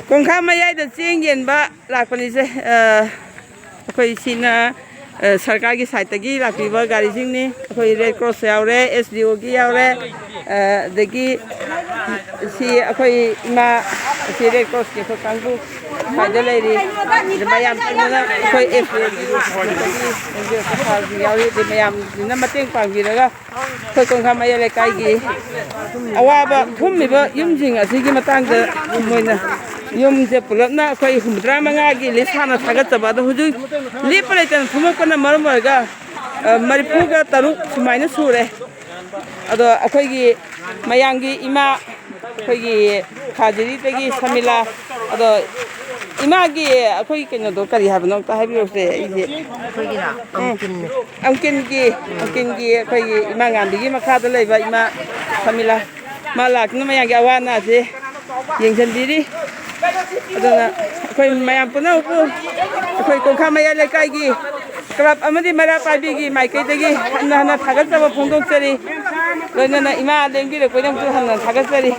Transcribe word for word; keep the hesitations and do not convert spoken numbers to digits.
ꯀꯣꯡꯈꯥ ꯃꯌꯥꯏꯗ ꯆꯦꯡ ꯌꯦꯟꯕ ꯂꯥꯛꯄꯅꯤꯁꯦ꯫ ꯑꯩꯈꯣꯏ ꯁꯤꯅ ꯁꯔꯀꯥꯔꯒꯤ ꯁꯥꯏꯠꯇꯒꯤ ꯂꯥꯛꯄꯤꯕ ꯒꯥꯔꯤꯁꯤꯡꯅꯤ꯫ ꯑꯩꯈꯣꯏ ꯔꯦꯗ ꯀ꯭ꯔꯣꯁ ꯌꯥꯎꯔꯦ, ꯑꯦꯁ ꯗꯤ ꯑꯣꯒꯤ ꯌꯥꯎꯔꯦ, ꯑꯗꯒꯤ ꯁꯤ ꯑꯩꯈꯣꯏ ꯏꯃꯥ, ꯁꯤ ꯔꯦꯗ ꯀ꯭ꯔꯣꯁꯀꯤ ꯑꯩꯈꯣꯏ ꯀꯥꯡꯕꯨ ꯁ꯭ꯋꯥꯏꯗ ꯂꯩꯔꯤ꯫ ꯑꯗ ꯃꯌꯥꯝ ꯄꯨꯟꯅ ꯑꯩꯈꯣꯏ ꯑꯦꯁ ꯗꯤ ꯑꯣꯒꯤ ꯑꯦꯟ ꯖꯤ ꯑꯣ ꯁꯥꯇ꯭ꯔꯁꯤꯡ ꯌꯥꯎꯔꯤ꯫ ꯑꯗꯩ ꯃꯌꯥꯝꯁꯤꯅ ꯃꯇꯦꯡ ꯄꯥꯡꯕꯤꯔꯒ ꯑꯩꯈꯣꯏ ꯀꯣꯡꯈꯥ ꯃꯌꯥꯏ ꯂꯩꯀꯥꯏꯒꯤ ꯑꯋꯥꯕ ꯊꯨꯝꯃꯤꯕ ꯌꯨꯝꯁꯤꯡ ꯑꯁꯤꯒꯤ ꯃꯇꯥꯡꯗ ꯃꯣꯏꯅ, ꯌꯨꯝꯁꯦ ꯄꯨꯂꯞꯅ ꯑꯩꯈꯣꯏ ꯍꯨꯝꯐꯨꯇꯔꯥ ꯃꯉꯥꯒꯤ ꯂꯤꯁ ꯍꯥꯟꯅ ꯊꯥꯒꯠꯆꯕ, ꯑꯗꯣ ꯍꯧꯖꯤꯛ ꯂꯦꯞꯄ ꯂꯩꯇꯅ ꯊꯨꯝꯃꯛꯄꯅ ꯃꯔꯝ ꯑꯣꯏꯔꯒ, ꯑ, ꯃꯔꯤꯐꯨꯒ ꯇꯔꯨꯛ ꯁꯨꯃꯥꯏꯅ ꯁꯨꯔꯦ꯫ ꯑꯗꯣ ꯑꯩꯈꯣꯏꯒꯤ ꯃꯌꯥꯝꯒꯤ ꯏꯃꯥ, ꯑꯩꯈꯣꯏꯒꯤ ꯈꯥꯖꯤꯔꯤꯗꯒꯤ ꯁꯃꯤꯂꯥ, ꯑꯗꯣ ꯏꯃꯥꯒꯤ ꯑꯩꯈꯣꯏ ꯀꯩꯅꯣꯗꯣ ꯀꯔꯤ ꯍꯥꯏꯕꯅꯣ ꯑꯝꯇ ꯍꯥꯏꯕꯤꯔꯛꯎꯁꯦ꯫ ꯑꯩꯁꯦ ꯑꯩꯈꯣꯏꯒꯤꯔꯣ? ꯎꯝ꯫ ꯑꯪꯀꯤꯟꯅꯦ꯫ ꯑꯪꯀꯤꯟꯒꯤ, ꯑꯪꯀꯤꯟꯒꯤ ꯑꯩꯈꯣꯏꯒꯤ ꯏꯃꯥ ꯉꯥꯟꯕꯤꯒꯤ ꯃꯈꯥꯗ ꯂꯩꯕ ꯏꯃꯥ ꯁꯃꯤꯂꯥ, ꯃꯥ ꯂꯥꯛꯇꯨꯅ ꯃꯌꯥꯝꯒꯤ ꯑꯋꯥ ꯑꯅꯥꯁꯦ ꯌꯦꯡꯁꯤꯟꯕꯤꯔꯤ꯫ ꯑꯗꯨꯅ ꯑꯩꯈꯣꯏ ꯃꯌꯥꯝ ꯄꯨꯝꯅꯃꯛꯄꯨ ꯑꯩꯈꯣꯏ ꯀꯣꯡꯈꯥ ꯃꯌꯥꯏ ꯂꯩꯀꯥꯏꯒꯤ ꯀ꯭ꯂꯕ ꯑꯃꯗꯤ ꯃꯩꯔꯥ ꯄꯥꯏꯕꯤꯒꯤ ꯃꯥꯏꯀꯩꯗꯒꯤ ꯍꯟꯅ ꯍꯟꯅ ꯊꯥꯒꯠꯆꯕ ꯐꯣꯡꯗꯣꯛꯆꯔꯤ꯫ ꯂꯣꯏꯅꯅ ꯏꯃꯥ ꯂꯦꯡꯕꯤꯔꯛꯄꯒꯤꯗꯃꯛꯇ ꯍꯟꯅ ꯊꯥꯒꯠꯆꯔꯤ꯫